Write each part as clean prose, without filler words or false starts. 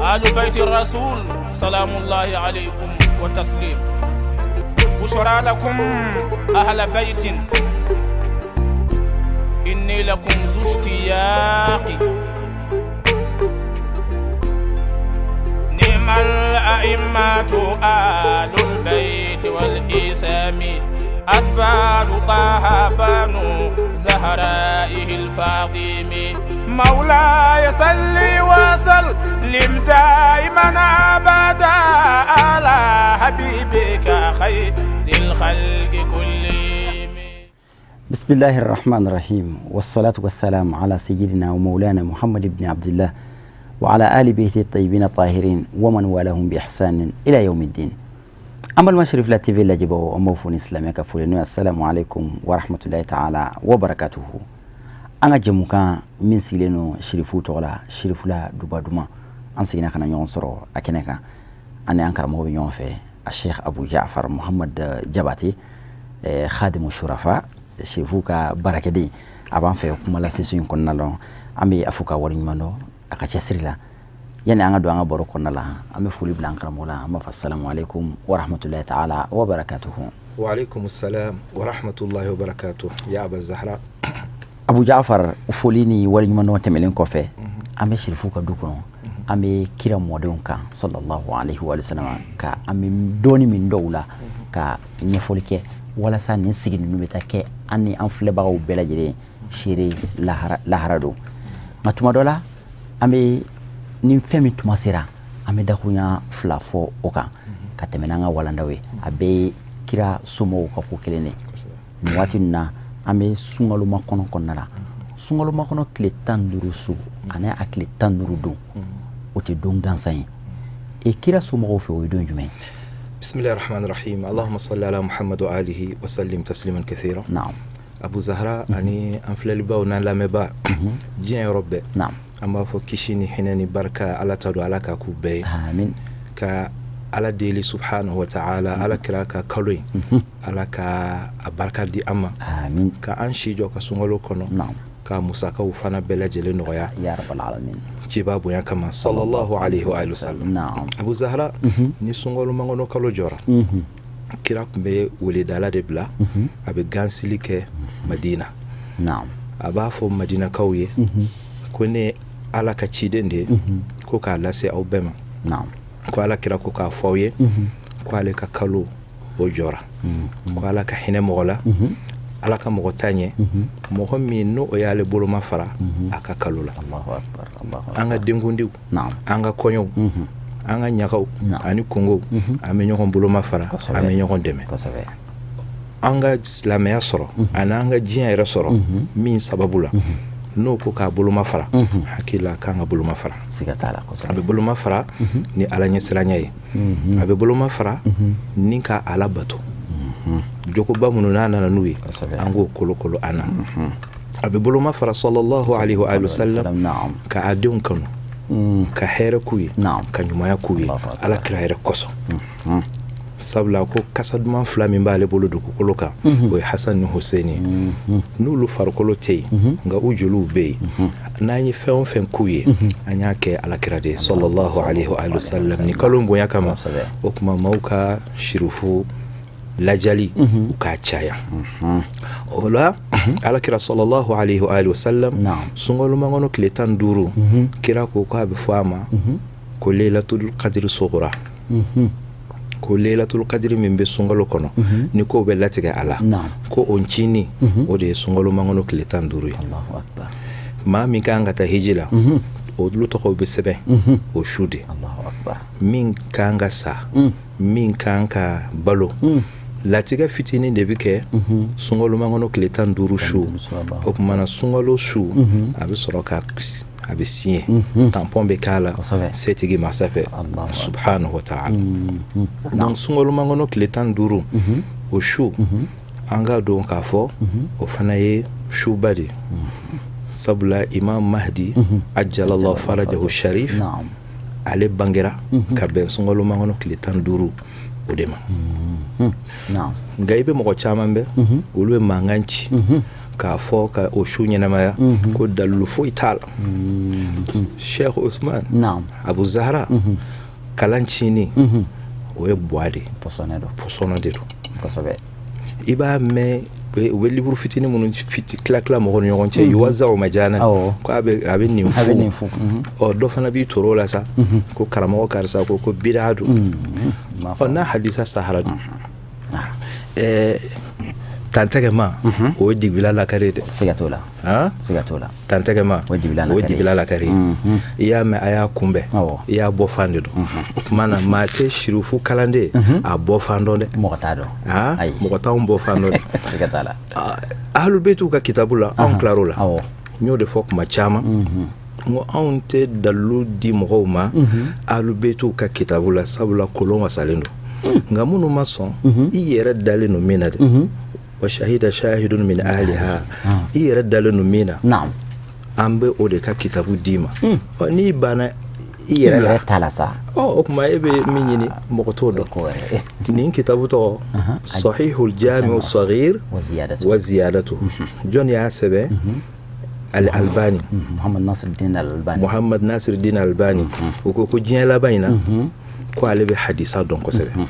آل بيت الرسول سلام الله عليكم وتسليم بشرى لكم أهل بيت إني لكم ذو اشتياق نعم الأئمة آل البيت والإسام أسبال طه بنو زهرائه الفاطم مولاي صلي وسلم دائما أبدا على حبيبك خير الخلق كلهم. بسم الله الرحمن الرحيم والصلاة والسلام على سيدنا ومولانا محمد بن عبد الله وعلى آل بيته الطيبين الطاهرين ومن والاهم بإحسان إلى يوم الدين. An balima Cherifla TV lajɛbaaw, an b'aw fo ni silamɛya ka foli n'o ye assalamu alaikum wa rahmatullahi ta'ala wa barakatuhu. An ka jɛmukan min sigilen don Cherifu tɔgɔ la, Cherifula Duba Duman, an seginna ka na ɲɔgɔn sɔrɔ a kɛnɛ kan. An ni an karamɔgɔ bɛ ɲɔgɔn fɛ, a Sheikh Abu Jafar Muhammad Jabate, Khadimu Shurafa, Cherifu ka baarakɛden, a b'an fɛ kuma lase in kɔnɔna la. An bɛ a fo ka waleɲuman dɔn a ka cɛsiri la. Yani an ka don an ka baro kɔnɔna la, an bɛ foli bila an karamɔgɔ la. An b'a fɔ assalamu alaikum wa rahmatullahi ta'ala wa barakatuhu. Wa alaikum salam wa rahmatullahi wa barakatuh ya Aba Zahra. Abu Jafar, foli ni waleɲuman dɔn tɛmɛnen kɔfɛ, an bɛ Cherifu ka du kɔnɔ, an bɛ kira mɔdenw kan sallallahu alaihi wa sallam, ka an bɛ dɔɔni min dɔw la ka ɲɛfɔli kɛ walasa nin sigi ninnu bɛ taa kɛ an ni an filɛbagaw bɛɛ lajɛlen seere lahara, lahara don. Nka tuma dɔ la, an bɛ ni fɛn min tuma sera, an bɛ dakurunya fila fɔ o kan ka tɛmɛ n'an ka walandaw ye. A bɛɛ ye kira somɔgɔw ka ko kelen de. Nin waati ninnu na, an bɛ sunkalo makɔnɔ kɔnɔna la. Sunkalo makɔnɔ tile 15 su ani a tile 15 don, o tɛ don gansan ye. E kira somɔgɔw fɛ, o ye don jumɛn? بسم الله الرحمن الرحيم اللهم صل على محمد وآله وسلم تسليما كثيرا. Abu Zahra ani an filɛlibaw n'an lamɛnba diɲɛ yɔrɔ bɛɛ, an b'a fɔ kisi ni hinɛ ni barika, Ala ta don, Ala ka k'u bɛɛ ye. Amin. Ka Ala deli subhanahu wa ta'ala, Ala kira ka kalo in, Ala ka a barika di an ma, amin, ka an si jɔ ka sunkalo kɔnɔ, ka musakaw fana bɛɛ lajɛlen nɔgɔya, ya rabbal alamin, ciba bonya kama sallallahu alaihi wa alihi wasallam. Abu Zahra, ni sunkalo makɔnɔ kalo jɔra, kira tun bɛ weledala de bila, a bɛ gansili kɛ Madina. A b'a fɔ Madinakaw ye ko ne Ala ka ciden de ye, ko k'a lase aw bɛɛ ma, ko Ala kira ko k'a fɔ aw ye ko ale ka kalo o jɔra, ko Ala ka hinɛ mɔgɔ la, Ala ka mɔgɔ ta ɲɛ, mɔgɔ min n'o o y'ale boloma fara a ka kalo la. Allahu akbar, Allahu. An ka denkundiw, an ka kɔɲɔw, an ka ɲagaw ani kungow, an bɛ ɲɔgɔn boloma fara, an bɛ ɲɔgɔn dɛmɛ. An ka silamɛya sɔrɔ ani an ka diɲɛ yɛrɛ sɔrɔ min sababu la, n'o ko k'a boloma fara, hakili la k'an ka boloma fara. Siga t'a la. A bɛ boloma fara ni Ala ɲɛsiranya ye, a bɛ boloma fara ni ka Ala bato jogoba minnu n'a nana n'u ye, an k'o kolokolo an na. A bɛ boloma fara sallallahu alaihi wa sallam ka a denw kanu, ka hɛrɛ k'u ye, ka ɲumanya k'u ye Ala kira yɛrɛ kosɔn, sabula ko kasa duman fila min b'ale bolo dugukolo kan, o ye Hasan ni Hussein ye. N'olu farikolo tɛ yen, nka u joliw bɛ yen, n'an ye fɛn o fɛn k'u ye, an y'a kɛ Ala kira de ye sallallahu alaihi wa sallam. Ni kalo in bonya kama, o tuma maaw ka sirufu lajali u k'a caya o la. Ala kira sallallahu alaihi wa sallam, sunkalo makɔnɔ tile 15, kira ko k'a bɛ fɔ a ma ko leilatul qadri sughra, ko leilatul qadri min bɛ sunkalo kɔnɔ, ni ko bɛ latigɛ a la, ko o ncinin o de ye sunkalo makɔnɔ tile 15 ye. Maa min kan ka taa hiji la, olu tɔgɔw bɛ sɛbɛn o su de. Min kan ka sa, min kan ka balo, latigɛ fitinin de bɛ kɛ sunkalo makɔnɔ tile 15 su. O tuma na sunkalo su, a bɛ sɔrɔ ka a bɛ signé, tampon bɛ k'a la setigi masa fɛ subhanahu wa ta'ala. Donc sunkalo makɔnɔ tile 15 o su, an ka dɔn k'a fɔ o fana ye suba de ye, sabula Imam Mahdi ajjalallahu farajahu sharif, ale bangera ka bɛn sunkalo makɔnɔ tile 15 o de ma. Nka i bɛ mɔgɔ caman bɛ, olu bɛ mankan ci. K'a fɔ ka o su ɲɛnamaya, ko dalilu foyi t'a la. Sheikh Usman Abu Zahra, kalan tiɲɛni, o ye buwa de ye. Pɔsɔnɛ don. Pɔsɔnɛ de don. Kosɛbɛ. I b'a mɛn, u bɛ livre fitinin minnu tila tila mɔgɔw ni ɲɔgɔn cɛ, yuwazaw majana, ko a bɛ nin. A bɛ nin fu. Fu. Ɔ, dɔ fana b'i toro la sa ko karamɔgɔ karisa ko bida don. Ma. Ɔ, n'a hadisa sahara dun, tantɛgɛma, o ye dibila lakari dɛ. Siga t'o la. Han. Siga t'o la. Tantɛgɛma. O ye dibila O ye lakari. dibila lakari. I y'a mɛn, a y'a kunbɛn. I y'a bɔ fan de don. O tuma na, maa tɛ sirifu kalanden a bɔ fan dɔn dɛ. Mɔgɔ t'a dɔn. Han. Ayi. Mɔgɔ t'anw bɔ fan dɔn dɛ. Siga t'a la. Ahlul Baytiw ka kitabu la, anw tilar'o la. N y'o de fɔ kuma caman, n ko anw tɛ dalilu di mɔgɔw ma Ahlul Baytiw ka kitabu la, sabula kolon wasalen don. Nka minnu ma sɔn, i yɛrɛ dalen don min na dɛ, wa shahida shahidun min ahliha, i yɛrɛ dalen don min na, an bɛ o de ka kitabu d'i ma. Ɔ, n'i banna i I yɛrɛ la, yɛrɛ t'a la sa. Ɔ, o tuma e bɛ min ɲini, mɔgɔ t'o dɔn. Ko wɛrɛ. Nin kitabu tɔgɔ Sahihul Jami'u Saghir wa ziyadatu. Wa ziyadatu. Jɔn y'a sɛbɛn? Al Albani. Muhammad Nasiruddin Al-Albani. Muhammad Nasiruddin Albani. U ko diɲɛ laban in na, ko ale bɛ hadisa dɔn kosɛbɛ,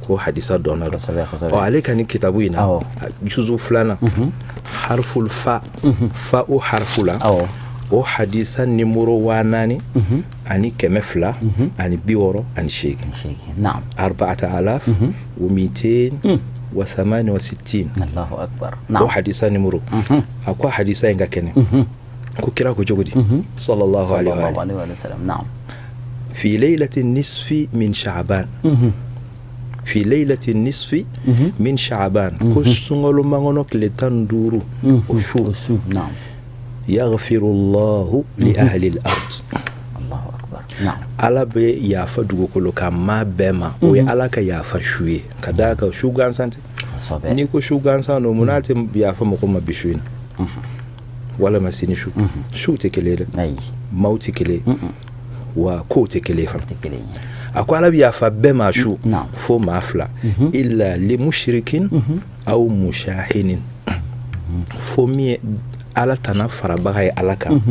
ko hadisa dɔnna don. Kosɛbɛ, kosɛbɛ. Ɔ, ale ka nin kitabu in na, juzu filanan, harful fa, fa o harfu la, o hadisa nimoro 4268. 8 4268. Allahu akbar. O hadisa nimoro, a ko hadisa in ka kɛnɛ, ko kira ko cogo di? Sallallahu alaihi wa sallallahu alihi. Alaihi wa sallam, na'am. في ليلة النصف من شعبان، في ليلة النصف من شعبان، ko sunkalo makɔnɔ tile 15, o su, o su, na'am. يغفر الله لأهل الأرض. Allahu akbar, na'am. Ala bɛ yafa dugukolo kan maa bɛɛ ma. O ye Ala ka yafa su ye, ka d'a kan su gansan tɛ. N'i ko su gansan don, mun n'a tɛ yafa mɔgɔ ma bi su in na walima sini su? Suw tɛ kelen ye dɛ. Ayi. Maaw tɛ kelen ye, wa kow tɛ kelen ye fana. Tɛ kelen ye. A ko Ala bɛ yafa bɛɛ ma su, fo maa fila, إلا لمشرك أو مشاحن, fo min ye Ala tana farabaga ye Ala kan,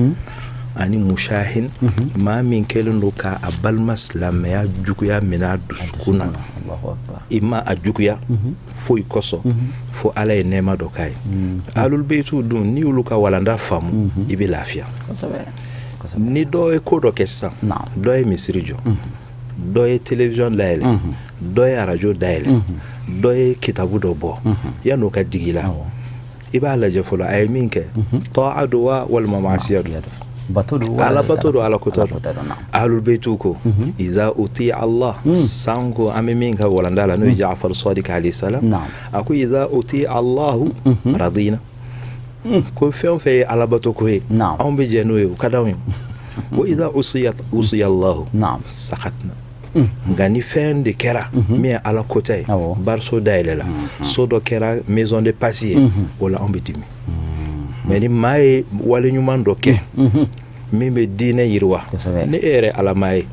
ani mushahin, maa min kɛlen don k'a balima silamɛya juguya minɛ a dusukun na. Allahu akbar. I ma a juguya foyi kosɔn fo Ala ye nɛɛma dɔ k'a ye. Ahlul Baytiw dun, n'i y'olu ka walanda faamu, i bɛ lafiya. Kosɛbɛ, kosɛbɛ. Ni dɔ ye ko dɔ kɛ sisan, dɔ ye misiri jɔ, dɔ ye télévision dayɛlɛ, dɔ ye arajo dayɛlɛ, dɔ ye kitabu dɔ bɔ, yan'o ka digi i la, i b'a lajɛ fɔlɔ, a ye min kɛ, ta'a don wa walima maasiya don? Masiya don, bato don. Ala bato don, Ala kota don? Ala kota don, na'am. Ahlul Baytiw ko iza uti Allah, sanko an bɛ min ka walanda la, n'o ye Jaafar Sadiq alayhi salam, a ko iza uti Allahu radina, ko fɛn o fɛn ye Ala bato ko ye, anw bɛ jɛ n'o ye, o ka d'anw ye. Wa iza usiya Allahu sakatna. Nka ni fɛn de kɛra min ye Ala kota ye, bariso dayɛlɛ la, so dɔ kɛra maison de passe ye, o la anw bɛ dimi. Mais ni maa ye wale ɲuman dɔ kɛ min bɛ diinɛ yiriwa, ni e yɛrɛ Alama ye,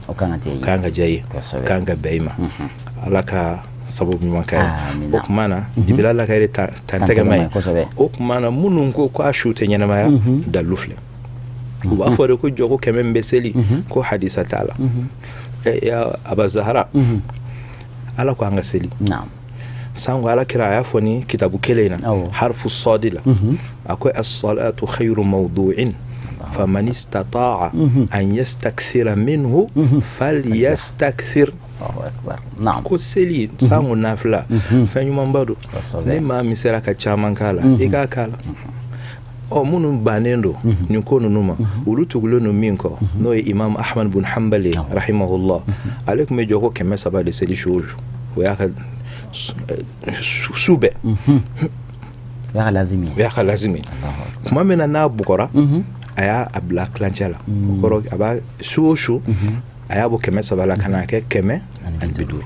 O kan ka diya i ye. Kan ka diya i ye, kan ka bɛn i ma. Ala ka sababu ɲuman k'a ye. O tuma na, dibila la ka yɛrɛ tantɛgɛma ye. O tuma na, minnu ko k'a su tɛ ɲɛnamaya, dalilu filɛ. U b'a fɔ de ko jɔko 100 min bɛ seli, ko hadisa t'a la. Ya Aba Zahara, Ala ko an ka seli sanko Ala kira a y'a fɔ ni kitabu kelen in na, harfu sɔdi la, a ko as-salatu khayru mawdu'in faman istata'a an yastakthira minhu falyastakthir. Allahu akbar, Ko seli sanko nafila, fɛn ɲumanba don. Ni maa min sera ka caman k'a la, i k'a k'a la. Ɔ, minnu bannen don nin ko ninnu ma, olu tugulen don min kɔ, n'o ye Imam Ahmad bun Hanbal ye rahimahullah, ale tun bɛ jɔ ko 300 de seli su o su. O y'a ka su bɛɛ. O y'a ka lazimi ye. O y'a ka lazimi ye. Tuma min na n'a bugɔra, a y'a a bila tilancɛ la. O kɔrɔ, a b'a su o su, a y'a bɔ 300 la ka n'a kɛ 150.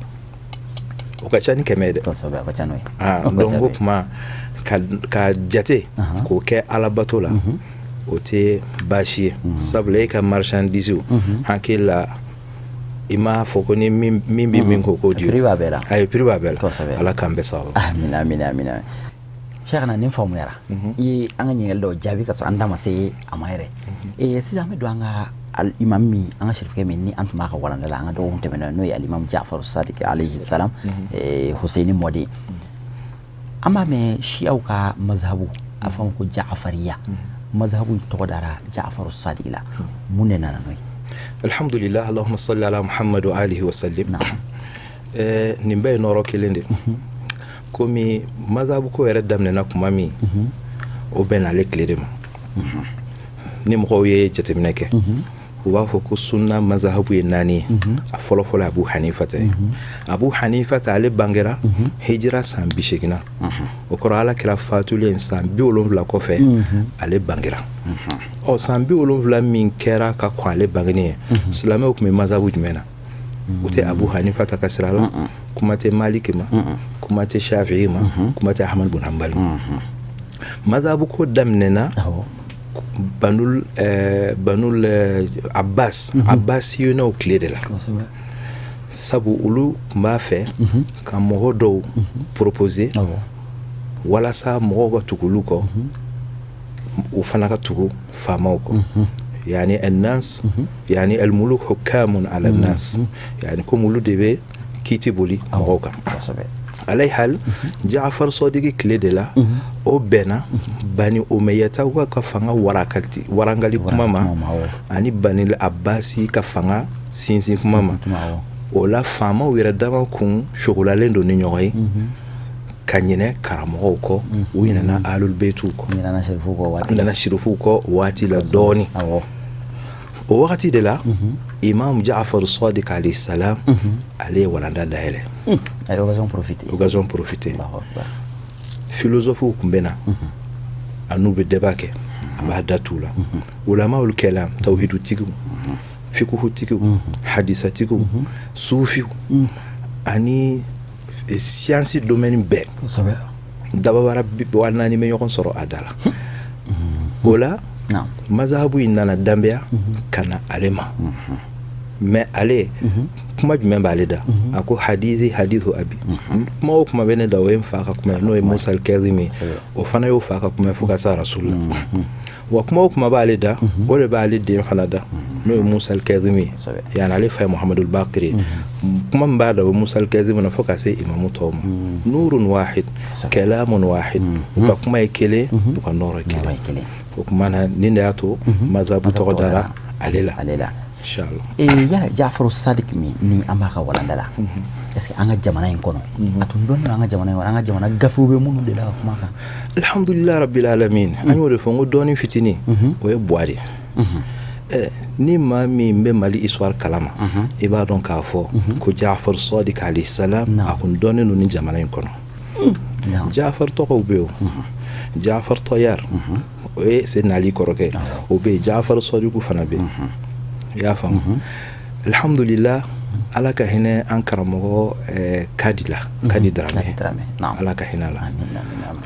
O ka ca ni 100 ye dɛ. Kosɛbɛ, o ka ca n'o ye. Ah, donc o tuma ka jate k'o kɛ Alabato la, o tɛ baasi ye, sabula e ka marchandise, hakili la, i m'a fɔ ko ni min bɛ min ko k'o di. Prix b'a bɛɛ la. Ayi, prix b'a bɛɛ la. Kosɛbɛ. Ala k'an bɛɛ sababu. Amina, amina, amina. Cheikhna, nin faamuyara. I ye an ka ɲininkali dɔw jaabi ka sɔrɔ an da ma se a ma yɛrɛ. Sisan an bɛ don an ka imam min, an ka sirifukɛ min ni an tun b'a ka walanda la an ka dɔgɔkun tɛmɛnen, n'o ye alimam Jafaru Sadiq alayhi salam, Husseini mɔden. An b'a mɛn siyaw ka mazhabu, a fɔ ko Jafariya mazhabu tɔgɔ dara Jafaru Sadiq la. Mun de nana n'o ye? Alhamdulillah, allahumma salli ala Muhammad wa alihi wa sallim. Nin bɛɛ ye nɔrɔ kelen de. Komi mazhabu ko yɛrɛ daminɛna kuma min, o bɛnna ale tile de ma. Ni mɔgɔw ye jateminɛ kɛ, u b'a fɔ ko sunna mazhabu ye naani ye. A fɔlɔfɔlɔ, Abu Hanifa ta ye. Abu Hanifa ta, ale bangera hijira san 80 na. O kɔrɔ, ala kira fatulen san 70 kɔfɛ, ale bangera. Ɔ, san 70 min kɛra ka kɔn ale bangeni ye, silamɛw tun bɛ mazhabu jumɛn na? U tɛ Abu Hanifa ta ka sira la. Kuma tɛ Maliki ma, kuma tɛ Shafi'i ma, kuma tɛ Ahmad bun Hanbali ma. Mazhabu ko daminɛna banul Abbas, Abbasiyunaw tile de la, sabu olu tun b'a fɛ ka mɔgɔ dɔw proposer walasa mɔgɔw ka tugu olu kɔ, u fana ka tugu faamaw kɔ. Yani الناس yani الملوك حكام على الناس, yani komi olu de bɛ kiiti boli mɔgɔw kan. Alayhi hal, Jaafar Sɔdiki tile de la, o bɛnna Bani Umayyataw ka fanga warakati warangali kuma ma ani Bani Abbasi ka fanga sinsin kuma ma. O la, faamaw yɛrɛ dama kun sogolalen don ni ɲɔgɔn ye ka ɲinɛ karamɔgɔw kɔ. U ɲinɛna Ahlul Baytiw kɔ, u ɲinɛna sirifuw kɔ o waati la dɔɔni. O wagati de la, Imam Jaafar Sadiq alayhi salam, ale ye walanda dayɛlɛ. A ye occasion profiter. Occasion profiter. Philosophes tun bɛ na, a n'u bɛ débat kɛ, a b'a da t'u la. Ulamaul kalam, tawhidutigiw, fiqhutigiw, hadisatigiw, sufiw ani science domaine bɛɛ, dababara 40 bɛ ɲɔgɔn sɔrɔ a da la. O la, mazhabu in nana danbeya ka na ale ma. Mais ale, kuma jumɛn b'ale da? A ko hadithi hadithu abi. Kuma o kuma bɛ ne da, o ye n fa ka kuma ye, n'o ye Musa al-Kazimi ye. O fana y'o fa ka kuma ye fo ka se Rasul la. Wa kuma o kuma b'ale da, o de b'ale den fana da, n'o ye Musa al-Kazimi ye. Yani ale fa ye Muhamadu al-Bakiri ye. Kuma min b'a da, o ye Musa al-Kazimi na fo ka se imamu tɔw ma. Nurun wahid, kalamun wahid. U ka kuma ye kelen, u ka nɔrɔ ye kelen. O kuma na, nin de y'a to mazhabu tɔgɔ dara ale la. Ale la. Inshallah. Yala Jafaru Sadiq min ni an b'a ka walanda la, est ce que an ka jamana in kɔnɔ, a tun dɔnnen don an ka jamana in kɔnɔ, an ka jamana gafew bɛ minnu de la ka kuma kan? Alhamdulillah rabbil alamin. An y'o de fɔ n ko dɔɔni fitinin, o ye buwa de. Ni maa min bɛ Mali histoire kalama, i b'a dɔn k'a fɔ ko Jaafar Sadiq alayhi salam, a kun dɔnnen don ni jamana in kɔnɔ. Jaafar tɔgɔw bɛ yen, o Jaafar Tayar, o ye Seydina Ali kɔrɔkɛ, o bɛ yen. Jaafar Sadiq fana bɛ yen. I y'a faamu? Alhamdulillah, ala ka hinɛ an karamɔgɔ Kadi la, Kadi Dramɛ, ala ka hinɛ la.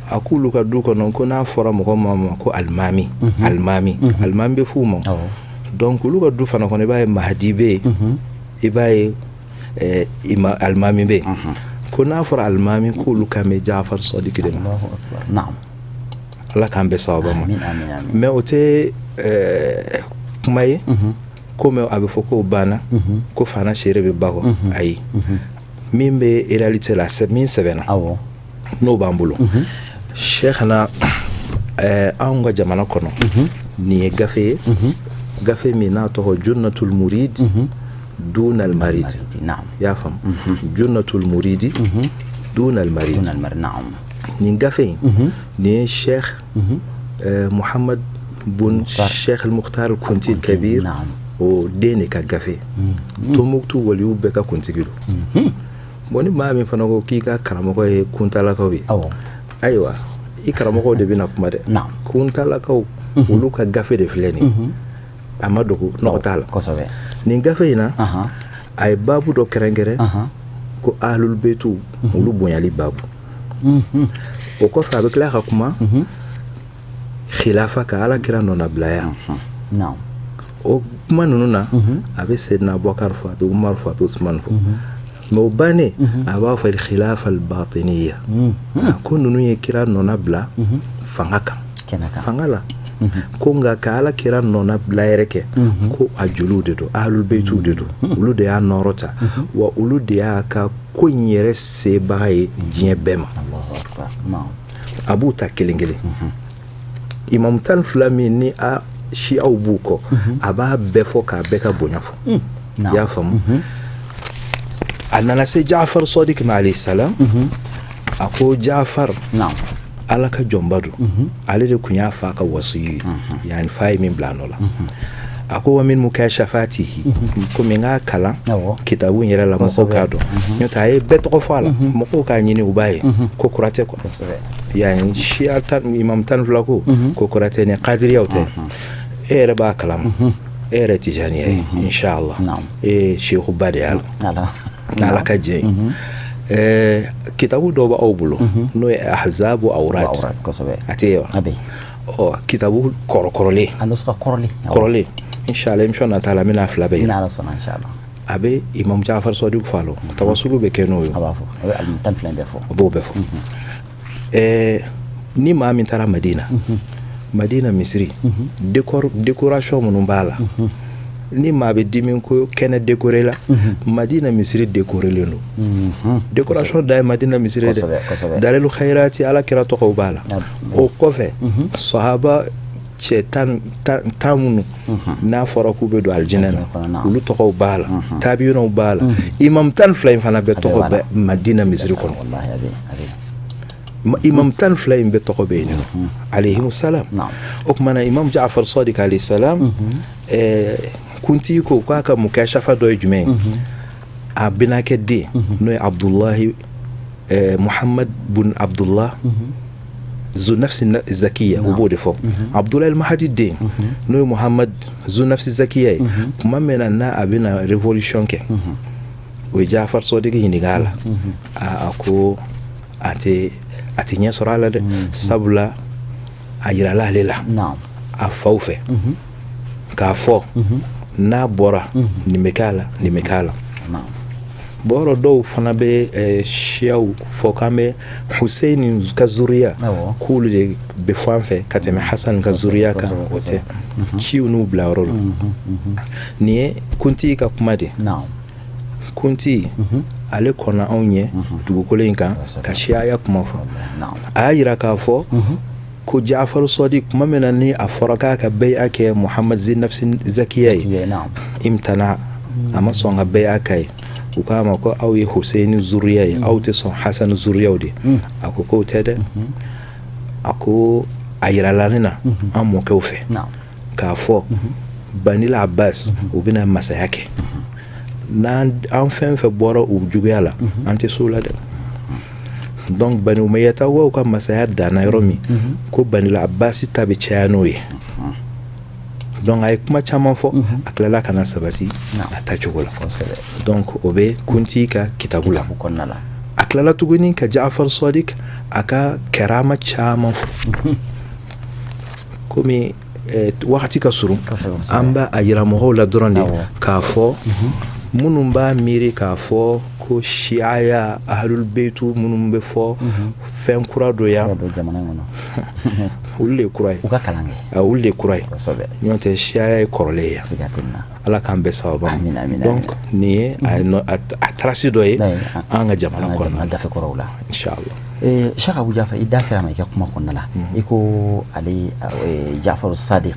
A k'olu ka du kɔnɔ ko n'a fɔra mɔgɔ ma ko alimami, alimami, alimami bɛ f'u ma. Donc olu ka du fana kɔnɔ, i b'a ye Mahadi bɛ yen, i b'a ye alimami bɛ yen. Ko n'a fɔra alimami, k'olu kan bɛ Jaafar Sadiq de ma. Ala k'an bɛɛ sababa ma. Mais o tɛ kuma ye komi a bɛ fɔ k'o banna, ko fana seere bɛ ba kɔ. Ayi, min bɛ réalité la, min sɛbɛnna, n'o b'an bolo, Cheikhna, anw ka jamana kɔnɔ, nin ye gafe ye, gafe min n'a tɔgɔ Junnatul Murid Dunal Marid. I y'a faamu? Junnatul Muridi Dunal Marid. Nin gafe in, nin ye Cheikh Muhammad bun Cheikh al-Mukhtar al-Kunti al-Kabir, o den de ka gafe. Tombouctou waliw bɛɛ ka kuntigi don. Bon, ni maa min fana ko k'i ka karamɔgɔ ye kuntalakaw ye, ayiwa, i karamɔgɔw de bɛna kuma dɛ. Kuntalakaw, olu ka gafe de filɛ nin ye. A ma dogo, nɔgɔ t'a la. Nin gafe in na, a ye baabu dɔ kɛrɛnkɛrɛn ko ahlul beytu, olu bonyali baabu. O kɔfɛ, a bɛ tila ka kuma khilafa ka, ala kira nɔnabilaya. O kuma ninnu na, a bɛ Seydina Abubakar fɔ, a bɛ Umar fɔ, a bɛ Usman fɔ. Mais o bannen, a b'a fɔ khilafa al-batiniya, ko ninnu ye kira nɔna bila fanga kan, fanga la, ko nka ka ala kira nɔna bila yɛrɛ kɛ, ko a joliw de don, ahlul beytiw de don, olu de y'a nɔrɔ ta, wa olu de y'a ka ko in yɛrɛ sebaga ye diɲɛ bɛɛ ma. A b'u ta kelen kelen, imamu 12 min ni a siyaw b'u kɔ, a b'a bɛɛ fɔ k'a bɛɛ ka bonya fɔ. I y'a faamu? A nana se Jafar Sadiq ma alayhi salam. A ko Jafar, ala ka jɔnba don, ale de tun y'a fa ka wasiyu ye, yani fa ye min bila a nɔ la. A ko wa min mukashafatihi, komi n k'a kalan kitabu in yɛrɛ la, mɔgɔw k'a dɔn, n'o tɛ a ye bɛɛ tɔgɔ fɔ a la, mɔgɔw k'a ɲini, u b'a ye ko kura tɛ quoi. Yani siya tan, imam 12 ko ko kura tɛ, ni kadiriyaw tɛ, e yɛrɛ b'a kalama, e yɛrɛ tijaniya ye, inshallah, e shehu ba de y'a la, n'ala ka jɛ ye. Kitabu dɔw b'aw bolo n'o ye ahzabu awrad, a tɛ ye wa? Ɔ, kitabu kɔrɔkɔrɔlen kɔrɔlen, inshallah, émission nata la n bɛna fila bɛɛ yira. A bɛ imam Jafar Sadiq fɔ a la, tawasulu bɛ kɛ n'o ye, a b'a fɔ, a bɛ alimami 12 bɛɛ fɔ. A b'o bɛɛ fɔ. Ni maa min taara Madina, Madina misiri décor, décoration minnu b'a la, ni maa bɛ dimi ko kɛnɛ décoré la, Madina misiri décorélen don, décoration da ye Madina misiri dɛ. Dalilu khayrati, ala kira tɔgɔw b'a la. O kɔfɛ, sahaba cɛ tan minnu n'a fɔra k'u bɛ don alijinɛ na, olu tɔgɔw b'a la, tabiyunaw b'a la, imam 12 in fana bɛɛ tɔgɔ bɛ Madina misiri kɔnɔ. Imam 12 in bɛɛ tɔgɔ bɛ yen nɔ, alayhimu salam. O tuma na, imam Jafar Sadiq alayhi salam, kuntigi ko k'a ka mukashafa dɔ ye jumɛn ye? A bɛnakɛ den n'o ye Abdulahi Muhammad bun Abdullah Zunafsi Zakiya, u b'o de fɔ, Abdulahi Mahadi den n'o ye Muhammad Zunafsi Zakiya ye, tuma min na n'a a bɛna révolution kɛ, o ye Jafar Sadiq ɲininka a la. A ko a tɛ ɲɛ sɔrɔ a la dɛ, sabula a yirala ale la a faw fɛ k'a fɔ n'a bɔra nin bɛ k'a la, nin bɛ k'a la. Bɔrɔ dɔw fana bɛ siyaw fɔ k'an bɛ Hussein ka zuriya, k'olu de bɛ fɔ an fɛ ka tɛmɛ Hassan ka zuriya kan. O tɛ ciw n'u bila yɔrɔ la. Nin ye kuntigi ka kuma de. Kuntigi ale kɔnna anw ɲɛ dugukolo in kan ka siyaya kuma fɔ. A y'a yira k'a fɔ ko Jafar Sadiq, tuma min na ni a fɔra k'a ka bɛya kɛ Muhammad Zinafsi Zakiya ye, imtana, a ma sɔn ka bɛya k'a ye. U k'a ma ko aw ye Hussein zuriya ye, aw tɛ sɔn Hassan zuriyaw de. A ko k'o tɛ dɛ. A ko a yirala ne na an mɔkɛw fɛ k'a fɔ Banil Abbas, u bɛna masaya kɛ, n'an an fɛn fɛn bɔra u juguya la, an tɛ s'o la dɛ. Donc Bani Umayyataw ka masaya danna yɔrɔ min, ko Banil Abbas ta bɛ caya n'o ye. Donc a ye kuma caman fɔ, a tilala ka na sabati a tacogo la. Donc o bɛ kuntigi ka kitabu la. A tilala tuguni ka Jafar Sadiq a ka karama caman fɔ. Komi wagati ka surun, an b'a a yira mɔgɔw la dɔrɔn de k'a fɔ minnu b'a miiri k'a fɔ ko siyaya ahlul beytu minnu bɛ fɔ fɛn kura dɔ yan, olu de ye kura ye. U ka kalan kɛ. Olu de ye kura ye, n'o tɛ siyaya ye kɔrɔlen ye. Ala k'an bɛɛ sababa ma. Donc nin ye a trace dɔ ye an ka jamana kɔnɔ, gafe kɔrɔw la. Inshallah. Cheikh Abu Jafar, i da sera ma i ka kuma kɔnɔna la, i ko ale Jafar Sadiq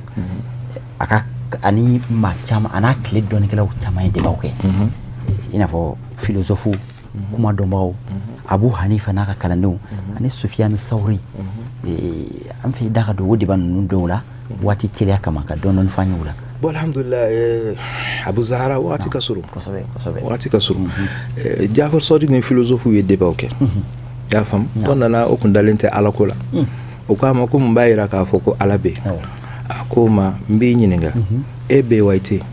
a ka ani maa caman a n'a tile dɔnnikɛlaw caman ye débatw kɛ, i n'a fɔ philosophe, kuma dɔnbagaw, Abu Hanifa n'a ka kalandenw ani Sufiyanu Thawri. An fɛ i da ka don o débat ninnu dɔw la waati teliya kama, ka dɔɔni dɔɔni f'an ye o la. Bon, alhamdulillah, Abu Zahara, waati ka surun. Kosɛbɛ, kosɛbɛ. Waati ka surun. Jafar Sadiq ni philosophe ye débatw kɛ, i y'a faamu? Dɔ nana, o kun dalen tɛ ala ko la. O k'a ma ko mun b'a yira k'a fɔ ko ala bɛ yen? A ko ma, n b'i ɲininka, e bɛ yen wa i tɛ yen?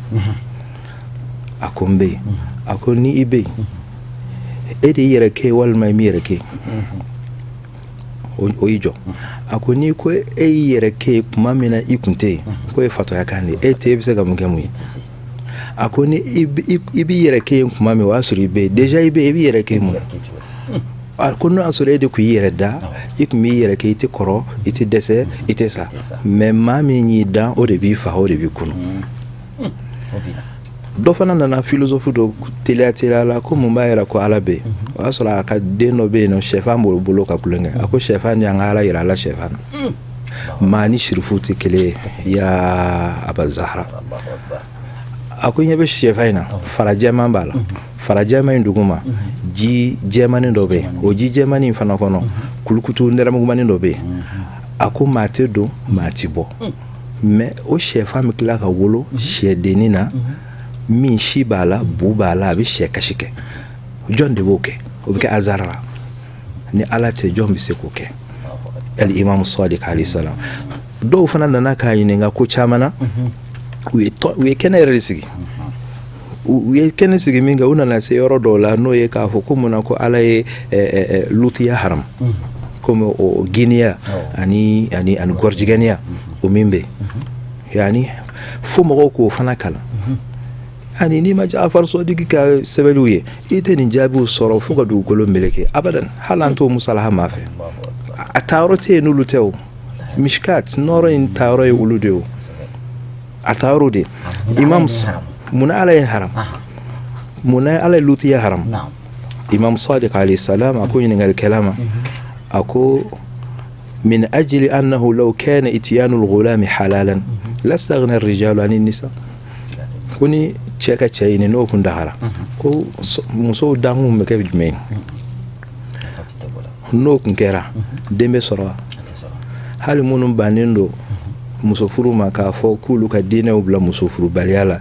A ko n bɛ yen. A ko ni i bɛ yen, e de y'i yɛrɛ kɛ walima i m'i yɛrɛ kɛ? O y'i jɔ. A ko n'i ko e y'i yɛrɛ kɛ tuma min na i kun tɛ yen, k'o ye fatɔya kan de ye, e tɛ, e bɛ se ka mun kɛ mun ye? A ko ni i b'i yɛrɛ kɛ yen tuma min, o y'a sɔrɔ i bɛ yen déjà. I bɛ i b'i yɛrɛ kɛ mun? A ko n'o y'a sɔrɔ e de tun y'i yɛrɛ da, i tun b'i yɛrɛ kɛ, i tɛ kɔrɔ, i tɛ dɛsɛ, i tɛ sa. Mais maa min y'i dan, o de b'i fa, o de b'i kunu. Dɔ fana nana, philosophe dɔ, teliya teliya la, ko mun b'a yira ko Ala bɛ yen? O y'a sɔrɔ a ka den dɔ bɛ yen nɔ, sɛfan b'o bolo ka tulonkɛ. A ko sɛfan di an ka Ala yira a la sɛfan na. Maa ni sirifu tɛ kelen ye, ya Aba Zahara. A ko i ɲɛ bɛ sɛfan in na, fara jɛman b'a la. Fara jɛman in duguma, ji jɛmanin dɔ bɛ yen. O ji jɛmanin in fana kɔnɔ, kulukutu nɛrɛmugumanin dɔ bɛ yen. A ko maa tɛ don, maa tɛ bɔ. Mais o sɛfan bɛ tila ka wolo sɛdennin na, min si b'a la, bu b'a la, a bɛ sɛ kasi kɛ. Jɔn de b'o kɛ? O bɛ kɛ hasard la? Ni Ala tɛ, jɔn bɛ se k'o kɛ? Al Imam Sadiq alayhi salam. Dɔw fana nana k'a ɲininka ko caman na. U ye kɛnɛ yɛrɛ de sigi. U ye kɛnɛ sigi min kɛ, u nana se yɔrɔ dɔw la, n'o ye k'a fɔ ko mun na ko Ala ye lutiya haram, komi o giniya ani gɔrɔjigɛniya, o min bɛ yani fo mɔgɔw k'o fana kalan. Ani n'i ma Jafar Sɔdiki ka sɛbɛnniw ye, i tɛ nin jaabiw sɔrɔ fo ka dugukolo meleke abadan. Hali an t'o musalaha maa fɛ, a taayɔrɔ tɛ yen n'olu tɛ. O Mishkat nɔrɔ in taayɔrɔ ye olu de ye, o a taayɔrɔ de. Imam, munna Ala ye haram? Munna Ala ye lutiya haram? Imam Sadiq alayhi salam a ko ɲininkalikɛla ma, a ko min ajli annahu law kana ityanu al-ghulami halalan lastaghna ar-rijalu ani nisa. Ko ni cɛ ka cɛ ɲini, n'o kun dagara, ko musow dankun bɛ kɛ jumɛn ye? N'o kun kɛra, den bɛ sɔrɔ wa? Hali minnu bannen don muso furu ma, k'a fɔ k'olu ka diinɛw bila muso furubaliya la,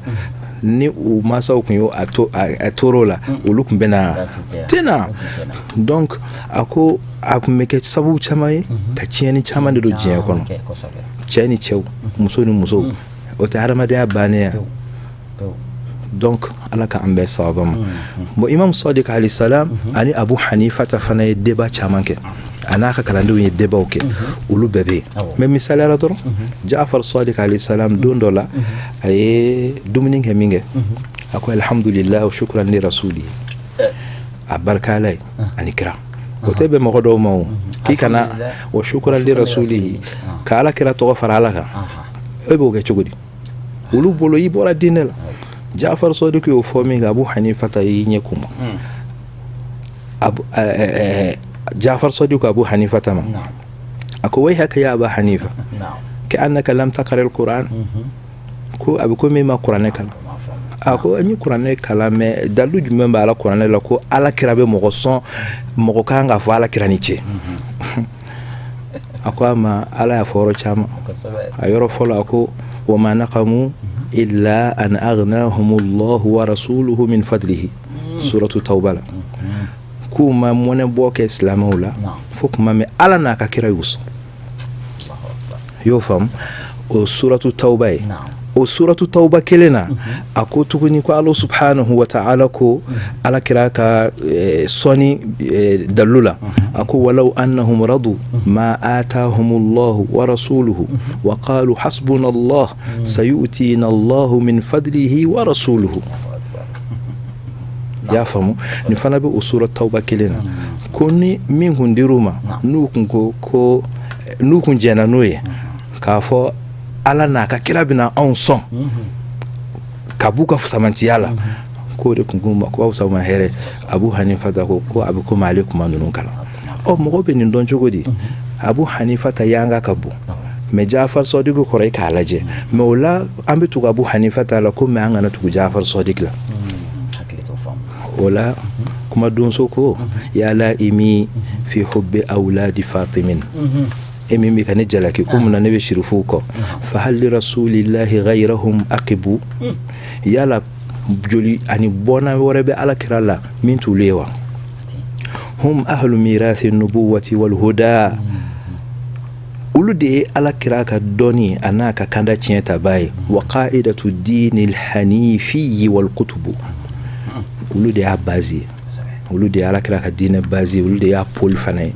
ni u mansaw kun y'o a tor'o la, olu kun bɛna tɛna. Donc a ko a kun bɛ kɛ sababu caman ye ka tiɲɛni caman de don diɲɛ kɔnɔ, cɛ ni cɛw, muso ni musow. O tɛ hadamadenya bannen ya? Donc Ala ka an bɛɛ sababa ma. Bon, Imam Sadiq alayhi salam ani Abu Hanifa ta fana ye débat caman kɛ, a n'a ka kalandenw ye débatw kɛ, olu bɛɛ bɛ yen. Mais misaliya la dɔrɔn, Jafar Sadiq alayhi salam, don dɔ la, a ye dumuni kɛ min kɛ, a ko alhamdulillah wa shukran li rasuli, a barika Ala ye ani kira. O tɛ bɛn mɔgɔ dɔw ma o, k'i kana wa shukran li rasulihi, ka Ala kira tɔgɔ fara Ala kan. E b'o kɛ cogo di? Olu bolo, i bɔra diinɛ la. Jafar Sadiq y'o fɔ min kɛ, Abu Hanifa ta y'i ɲɛ kuma. Jafar Sadiq Abu Hanifa ta ma, a ko wayhaka ya Aba Hanifa, ka annaka lam taqra al-Quran. Ko a bɛ ko min ma kuranɛ kalan. A ko n ye kuranɛ kalan, mais dalilu jumɛn b'a la kuranɛ la ko Ala kira bɛ mɔgɔ sɔn, mɔgɔ kan k'a fɔ Ala kira ni ce? A ko a ma, Ala y'a fɔ yɔrɔ caman. A yɔrɔ fɔlɔ, a ko wa ma naqamu illa an aghnahum Allahu wa rasuluhu min fadlihi, suratu Tawba la. K'u ma mɔnɛ bɔ kɛ silamɛw la fo kuma min Ala n'a ka kira y'u sɔn. I y'o faamu? O suratu Tawba ye. O suratu Tawba kelen na, a ko tuguni ko Ala subhanahu wa ta'ala ko Ala kira ka sɔnni dalilu la, a ko walaw annahum radu ma atahum Allahu wa rasuluhu wa qalu hasbuna Allah sayu'tina Allahu min fadlihi wa rasuluhu. I y'a faamu? Nin fana bɛ o sura Tawba kelen na, ko ni min kun dir'u ma, n'u kun ko n'u kun jɛnna n'o ye, k'a fɔ Ala n'a ka kira bɛna anw sɔn ka b'u ka samantiya la, k'o de kun ma ko aw ma hɛrɛ. Abu Hanifa ta ko a bɛ komi ale kuma ninnu kalan. Ɔ, mɔgɔ bɛ nin dɔn cogo di? Abu Hanifa ta yanga ka bon, mais Jafar Sadiq kɔrɔ, i k'a lajɛ. Mais o la, an bɛ tugu Abu Hanifa ta la ko, mais an kana tugu Jafar Sadiq la. O la, kuma donso ko ya laimi fi hubbi awladi Fatimin, e min bɛ ka ne jalaki ko mun na ne bɛ sirifuw kɔ, fa hal li rasulillahi ghayrahum aqibu, yala joli ani bɔnna wɛrɛ bɛ Ala kira la min t'olu ye wa? Hum ahlu mirathi nubuwati wal huda, olu de ye Ala kira ka dɔnni a n'a ka kanda tiɲɛ tabaa ye, wa qa'idatu dini hanifiyi wal kutubu, olu de y'a base ye, olu de ye Ala kira ka diinɛ base ye, olu de y'a pôle fana ye.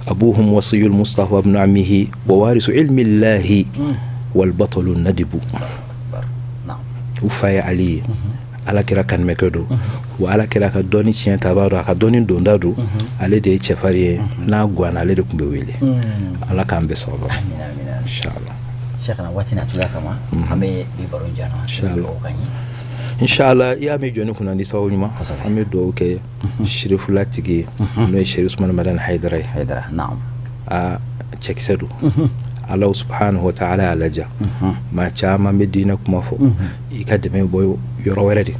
Abuhum wasiyul Mustafa ibn ammihi wa warisu ilmi llahi wal batalu nadibu. U fa ye Ali ye, Ala kira kanumɛkɛ don, wa Ala kira ka dɔnni tiɲɛ tabaa don, a ka dɔnni donda don. Ale de ye cɛfarin ye, n'a ganna ale de tun bɛ wele. Ala k'an bɛɛ sababu, inshallah. Cheikhna, waati n'a cogoya kama, an bɛ bi baro in jɔ inshallah. Inshallah, i y'a mɛn jɔni kunna ni sababu ɲuman, an bɛ dugawu kɛ Sirifula tigi ye, n'o ye Sherif Usumani Madani Hayidara ye. Hayidara, naam. A cɛkisɛ don, Ala subhanahu wa ta'ala y'a laja. Maa caman bɛ diinɛ kuma fɔ, i ka dɛmɛ bɔ yɔrɔ wɛrɛ de.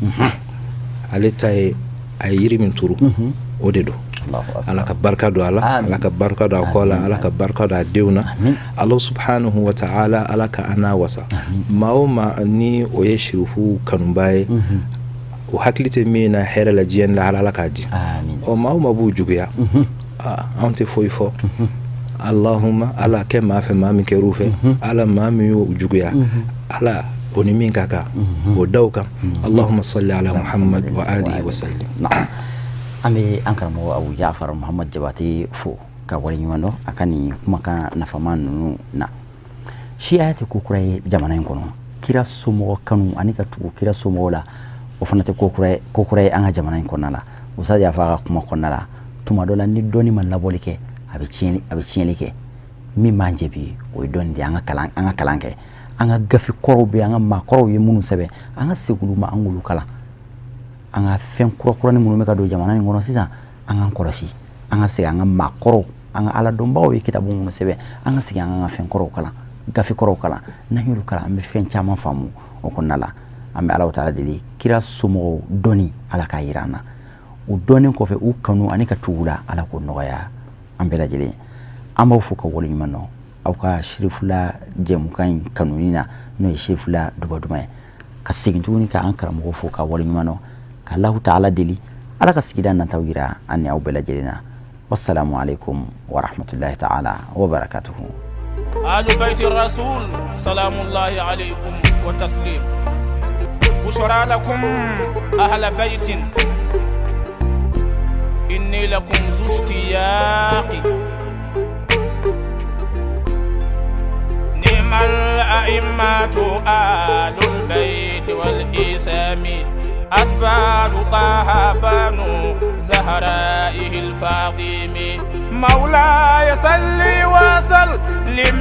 Ale ta ye, a ye yiri min turu, o de don. Ala ka barika don a la, Ala ka barika don a kɔ la, Ala ka barika don a denw na. Ala subhanahu wa ta'ala, Ala ka an n'a wasa. Maa o maa ni o ye Sirifu kanuba ye, o hakili tɛ min na hɛrɛ la diɲɛ lahara, Ala k'a di. Ɔ, maa o maa b'u juguya, anw tɛ foyi fɔ. Allahumma, Ala kɛ maa fɛ maa min kɛr'u fɛ. Ala, maa min y'o juguya, Ala, o ni min ka kan, o da kan. Allahumma salli ala Muhammad wa alihi wa sallim. An bɛ an karamɔgɔ Abu Jafar Muhammad Jabate fo ka waleɲuman dɔn a ka nin kumakan nafama ninnu na. Siyaya tɛ ko kura ye jamana in kɔnɔ. Kira somɔgɔ kanu ani ka tugu kira somɔgɔw la, o fana tɛ ko kura ye an ka jamana in kɔnɔna la. Ustaz y'a fɔ a ka kuma kɔnɔna la, tuma dɔ la ni dɔnni ma labɔli kɛ, a bɛ tiɲɛni kɛ. Min b'an jɛ bi, o ye dɔnni de ye. An ka kalan kɛ, an ka gafe kɔrɔw bɛ, an ka maakɔrɔw ye minnu sɛbɛn, an ka segin olu ma, an k'olu kalan. An ka fɛn kurakurani minnu bɛ ka don jamana in kɔnɔ sisan, an k'an kɔlɔsi, an ka segin an ka maakɔrɔw, an ka aladɔnbagaw ye kitabu minnu sɛbɛn, an ka segin an ka fɛn kɔrɔw kalan, gafe kɔrɔw kalan. N'an y'olu kalan, an bɛ fɛn caman faamu o kɔnɔna la. An bɛ Alahu taala deli, kira somɔgɔw dɔnni, Ala k'a yira an na. U dɔnnen kɔfɛ, u kanu ani ka tugu la, Ala k'o nɔgɔya an bɛɛ lajɛlen. An b'aw fo ka waleɲuman dɔn aw ka Sirifula jɛmukan in kanuni na, n'o ye Sirifula Duba Duman ye. Ka segin tuguni ka an karamɔgɔ fo ka waleɲuman dɔn, ka Alahu taala deli, Ala ka sigida nataw yira an ni aw bɛɛ lajɛlen na. Wassalamu alaikum warahmatullahi taala wabarakatuhu. Ahlu bayti rasul salamullahi alaikum wa taslim. Bushra lakum ahla baytin inni lakum zushtiyaqi ni'mal a'immatu ahlul bayti wal isami asbalu taha banu zahraihi al-fadimi. مولاي صلي وسلم.